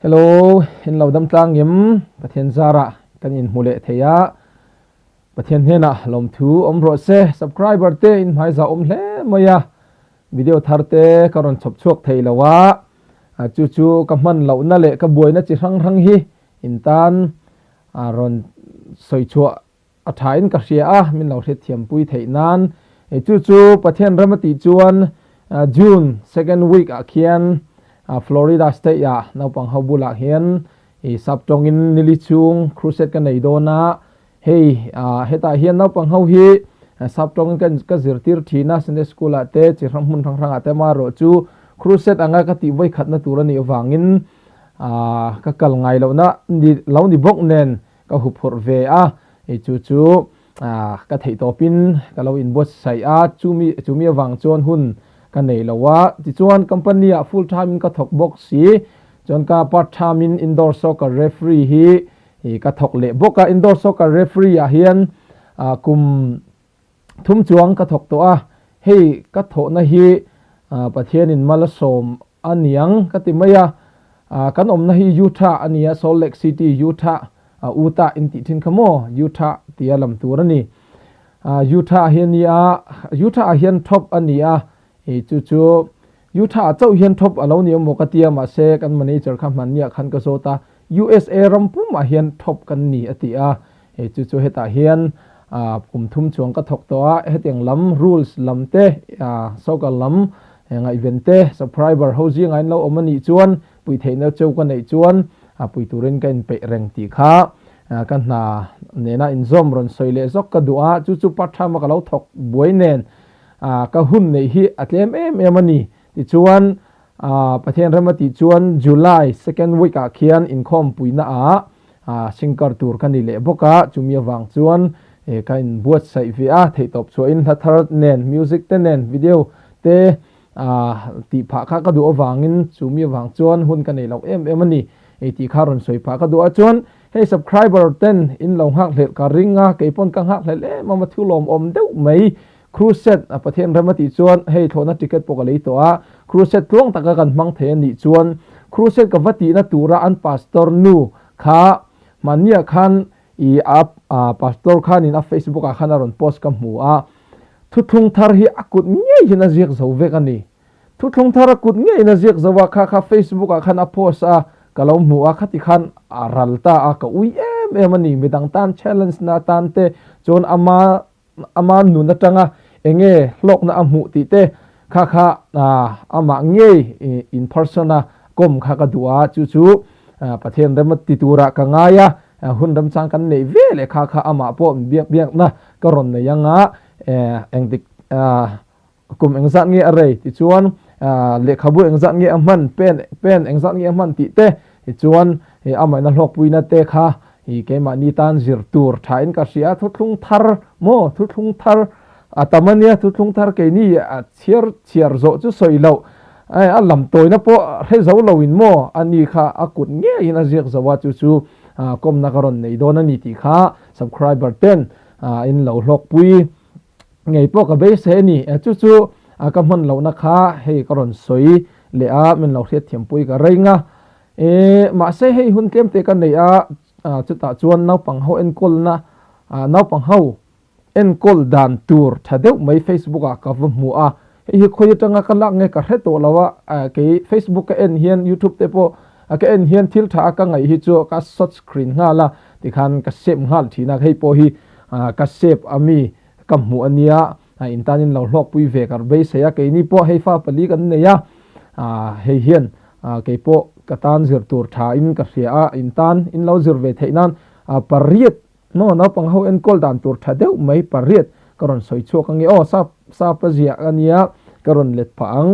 Hello, in lo dam tlang ngem Pathian zara kan in hmu leh thei a. Pathian hnenah lawmthu awm rawh se. Subscriber te in hmaiza awm hle mai a. Video thar te ka rawn chhawp chhuak thei lo a. Chu chu ka hman lohna leh ka buaina chi hrang hrang hi in tan rawn sawi chhuah a tha in ka hria a, min lo hriatthiampui theih nan. Chu chu Pathian ram a tih chuan June second week ah khian Florida state ah naupang ho bulah hian i sap tawngin nili chhung crusade ka nei dawn a, hei hetah hian naupang ho hi sap tawngin ka ka zirtir thin a, Sunday school ah te chi hrang hmun hrang hrang ah te amaherawh chu crusade anga ka tih vawikhatna tur a nih avangin ka kal ngai lohna ni lo ni bawk nen Ka huphurh ve a, hei chu chu ka theih tawpin ka lo inbuatsaih a, chumi chumi avang chuan hun ka nei lo a, tichuan company ah full time in ka thawk bawk si, chuan ka part time in indoor soccer referee hi ka thawk leh bawk a, indoor soccer referee ah hian kum thum chuang ka thawk tawh a, hei ka thawhna hi Pathianin mal a sawm a niang ka ti mai a, kan awmna hi Utah a ni a, Salt Lake City, Utah, Utah in tih thin kha maw, Utah tia lam tur a ni. Utah hi a ni a, Utah ah hian top a ni a, chu chu Utah ah chauh hian top a lo ni awm maw ka tia, mahse kan manager kha hmanniah khan ka zawt a, USA ram pumah hian top kan ni a ti a, Hei chu chu hetah hian kum thum chuang ka thawk tawh a, hetiang lam rules lam te, soccer lam ngaihven te, subscriber ho zingah in lo awm a nih chuan puih theihna cheu ka neih chuan pui turin ka inpeih reng tih kha ka hna nena inzawm rawn sawi leh zawk ka duh a, chu chu part time a ka lo thawk buai nen ka hun neih hi a tlem em em a ni. Tichuan Pathian rem a tih chuan July second week ah khian inkhawm puina ah singkar tur ka ni leh bawk a, chumi avang chuan ka inbuatsaih ve a, theihtawp chhuahin hla thar nen, music te nen, video te tih phah kha ka duh avangin chumi avang chuan hun ka nei lo em em a ni tih kha rawn sawi phah ka duh a. Chuan hei subscriber ten in lo nghakhlelh ka ring a, keipawn ka nghakhlelh em em a, thu lawmawm deuh mai Crusade a Pathian rem a tih chuan hei thlawhna ticket pawh ka lei tawh a, Crusade tluang taka kan hmang thei a nih chuan Crusade ka va tihna tura an pastor nu kha hmanniah khan i a pastor khanin a Facebook ah khan a rawn post ka hmu a, thuthlung thar hi a kut ngei hian a ziak zo vek a ni. Thuthlung thar a kut ngeiin a ziak zo a, kha kha Facebook ah khan a post a, ka lo hmu a, khati khan a ral ta a, ka ui em em a ni. Midang tan challenge na atan te chuan ama Ama nun atanga enge hlawkna a hmuh tih te kha kha amah ngei in person a kawm kha ka duh a, chu chu Pathian rem a ti turah ka ngai a, hun remchang kan neih ve leh kha kha amah pawh biak biakna ka rawn nei anga engtik kum engzat nge a rei tichuan lehkhabu engzat nge a hman, pen pen engzat nge a hman tih te tichuan amahna hlawkpuina te kha i keimahni tan zir tur thain ka hria a, thuthlung thar maw thuthlung thar a tam a nia, thuthlung thar keini a chhiar chhiar zawh chu sawi loh a lam tawina pawh hre zo loin maw a ni kha a kut ngeiin a ziak zo a, chu chu kawmna ka rawn nei dawn a ni tih kha subscriber ten in lo hlawkpui. Ngei pawh ka beisei a ni. Chu chu ka hman lohna kha hei ka rawn sawi leh a, min lo hriatthiampui ka reng a. Mahse hei hun tlem te ka nei a, chutah chuan naupang ho enkawlna, naupang ho enkawl dan tur tha deuh mai Facebook ah ka va hmu a. Hei hi khawi atanga ka lak nge ka hre tawh lo a, kei Facebook ka en hian YouTube te pawh ka en hian thil tha a ka ngaih hi chu ka short screen nghal a, tikhan ka save nghal thin a, hei pawh hi ka save a mi ka hmuh a nia, in tanin lo hlawkpui ve ka beisei a, keini pawh hei fa pali kan nei a, hei hian kei pawh ka tan zir tur tha in ka hria a, in tan in lo zir ve theih nan pariat maw naupang ho enkawl dan tur tha deuh mai pariat ka rawn sawi chhuak ange aw, sap sap a ziah a nia ka rawn let phah ang.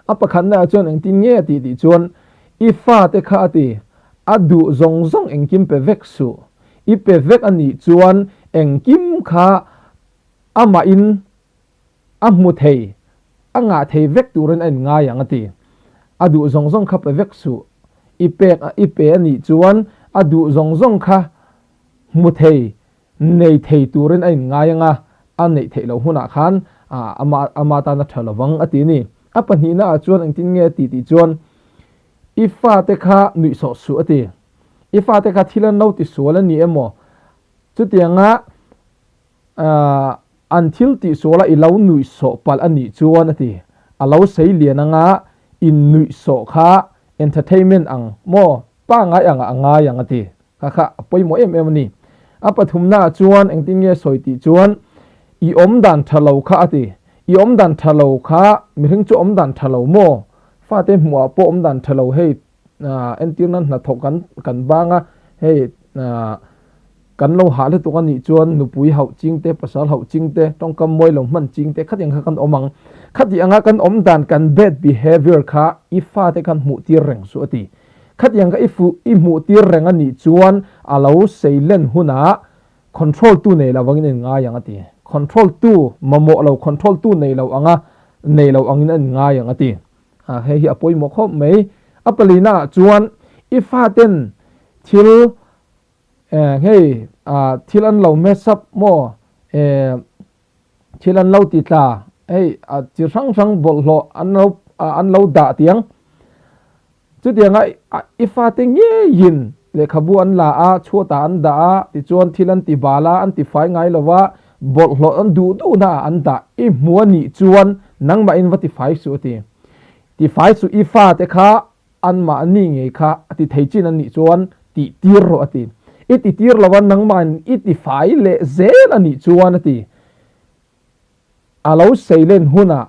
A pakhatna ah chuan engtin nge a tih tih chuan i fate kha a ti, a duh zawng zawng engkim pe vek suh, i pe vek a nih chuan engkim kha amahin a hmu thei, a ngah thei vek turin a inngai ang a ti. A duh zawng zawng kha pe vek suh, i pek i pe a nih chuan a duh zawng zawng kha hmu thei, nei thei turin a inngai ang a, a neih theih loh hunah khan ama ama tan a tha lovang a ti a ni. A pahnihna ah chuan engtin nge a ti tih chuan I fate kha nuihsawh suh a ti. I fate kha thil an lo tisual a ni emaw? Chutianga an thil tihsuala i lo nuihsawh palh a nih chuan a ti. A lo sei lian anga in nuihsawh kha entertainment ang maw? Pangngai angah a ngai ang a ti. Kha kha a pawimawh em em a ni. A pathumnaah chuan engtin nge sawi tih chuan i awm dan tha lo kha a ti. I awm dan tha lo kha mihring chu awm dan tha lo maw? Fate hmuhah pawh awm dan tha lo hei entir nan hnathawk kan kan bang a, hei kan lo hah lutuk a nih chuan nupui hauh ching te, pasal hauh ching te, tawngkam mawi lo hman ching te khatiang kha kan awm ang. Khati anga kan awm dan kan bad behavior kha i fate khan hmuh tir reng suh a ti. Khatiang kha i fuh i hmuh tir reng a nih chuan a lo sei len hunah control tu nei lo angin a inngai ang a ti. Control tu mamawh lo control tu nei lo anga nei lo angin a inngai ang a ti. A hei hi a pawimawh khawp mai. A palina ah chuan i faten thil hei thil an lo mess up maw thil an lo ti tla hei chi hrang hrang bawlhhlawh an lo an lo dah tiang. Chutianga i fate ngeiin lehkhabu an la a, chhuatah an dah a, tichuan thil an ti bal a, an ti fai ngai lo va, bawlhhlawh an duh duhnaah an dah. I hmu a nih chuan nangmahin va ti fai suh a ti. Ti fai suh i fate kha anmahni ngei kha a ti thei chin a nih chuan tih tir rawh a ti. I ti tir lo a nangmahin i ti fai leh zel a nih chuan a ti. A lo seilen hunah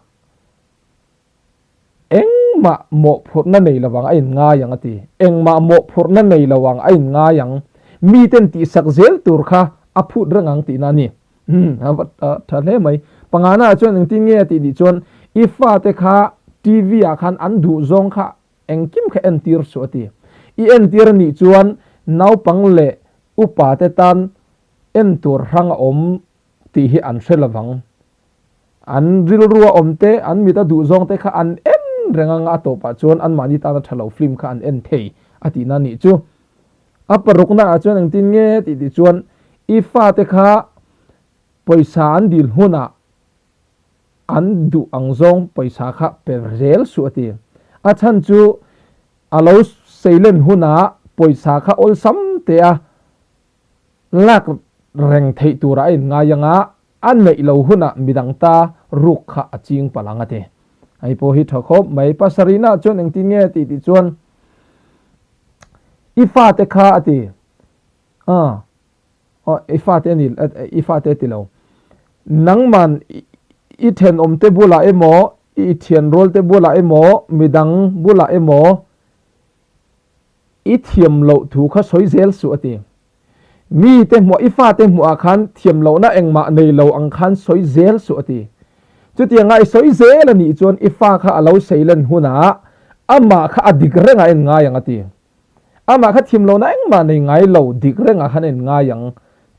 Engmah mawhphurhna nei lo ang a inngai ang a ti. Engmah mawhphurhna nei lo ang a inngai ang. Miten tihsak zel tur kha a phut reng ang tihna a ni. Umm, a va tha hle mai. Pangana ah chuan engtin nge a tih nih chuan i fate kha TV ah khan an duh zawng kha engkim kha entir suh a ti. I entir a nih chuan naupang leh upa te tan en tur hrang a awm tih hi an hre lovang. An rilrua awm te, an mit a duh zawng te kha an en reng anga a tawpah chuan anmahni tana tha lo film kha an en thei a tihna a nih chu. A parukna ah chuan engtin nge tih tih chuan i fate kha pawisa an dil hunah an duh ang zawng pawisa kha pe zel suh a ti. A chhan chu a lo seilen hunah pawisa kha awlsam te a Lak reng theih turah a inngai anga a neih lo hunah midang ta ruk kha a ching palh ang a ti. Hei pawh hi tha khawp mai. Pasarihna chuan engtin nge tih tih chuan i fate kha a ti. Aw, aw i fate a ni, i fate a ti lo. Nangman i thenawmte bulah emaw, i thianrualte bulah emaw, midang bulah emaw I thiam loh thu kha sawi zel suh a ti. Mi te hmuah, i fate hmuah khan thiam lohna engmah nei lo ang khan sawi zel suh a ti. Chutianga i sawi zel a nih chuan i fa kha a lo seilen hunah amah kha a dik rengah a en ngai ang a ti. Amah kha thiam lohna engmah nei ngai lo dik rengah khan a en ngai ang.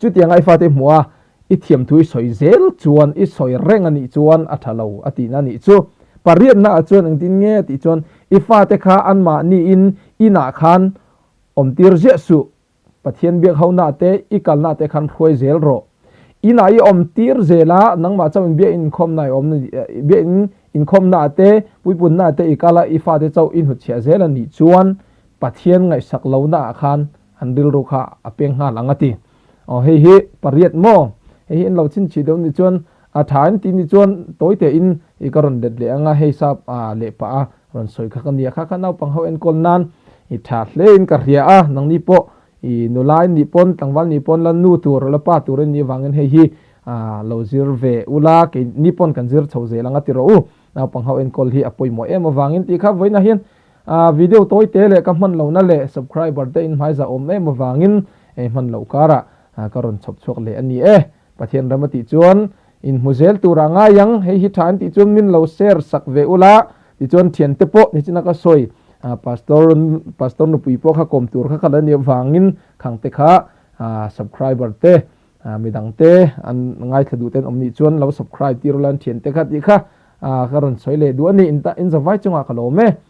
Chutianga i fate hmuah i thiam thu i sawi zel chuan i sawi reng a nih chuan a tha lo a tihna a nih chu. Pariatna ah chuan engtin nge tih chuan i fate kha anmahniin inah khan awmtir ziah suh, Pathian biak hona te i kalna te khan hruai zel rawh. Inah i awmtir zel a, nangmah chauh in biak inkhawmna i awm biak in inkhawmna ah te puipunna ah te i kal a, i fate chauh i hnutchhiah zel a nih chuan Pathian ngaihsak lohna ah khan an rilru kha a peng nghal ang a ti. Aw hei hi pariat maw? Hei hi an lo chhinchih deuh nih chuan a tha in tih nih chuan tawi teh in i ka rawn let leh ang a, hei sap a leh pah a rawn sawi kha ka nia kha kha naupang ho enkawl nan i tha hle in ka hria a, nangni pawh i nula in nih pawn tlangval nih pawn la nu tur la pa tur in nih avangin hei hi a lo zir ve ula kei ni pawn kan zir chho zel ang a ti rawh u, naupang ho enkawl hi a pawimawh em avangin tih kha vawiinah hian A video tawi te leh ka hman lohna leh subscriber te in hmaiza awm em avangin ei hman loh karah ka rawn chhawp chhuak leh a ni e. Pathian ram a tih chuan in hmu zel turah ngai ang, hei hi tha an tih chuan min lo share sak ve ula, tichuan thiante pawh nichina ka sawi pastor pastor nupui pawh kha kawm tur kha kha la nih avangin khangte kha subscriber te midang te an ngaithla duh ten awm nih chuan lo subscribe tir ula an thiante kha tih kha ka rawn sawi leh duh a ni, in zavai chungah ka lawm e.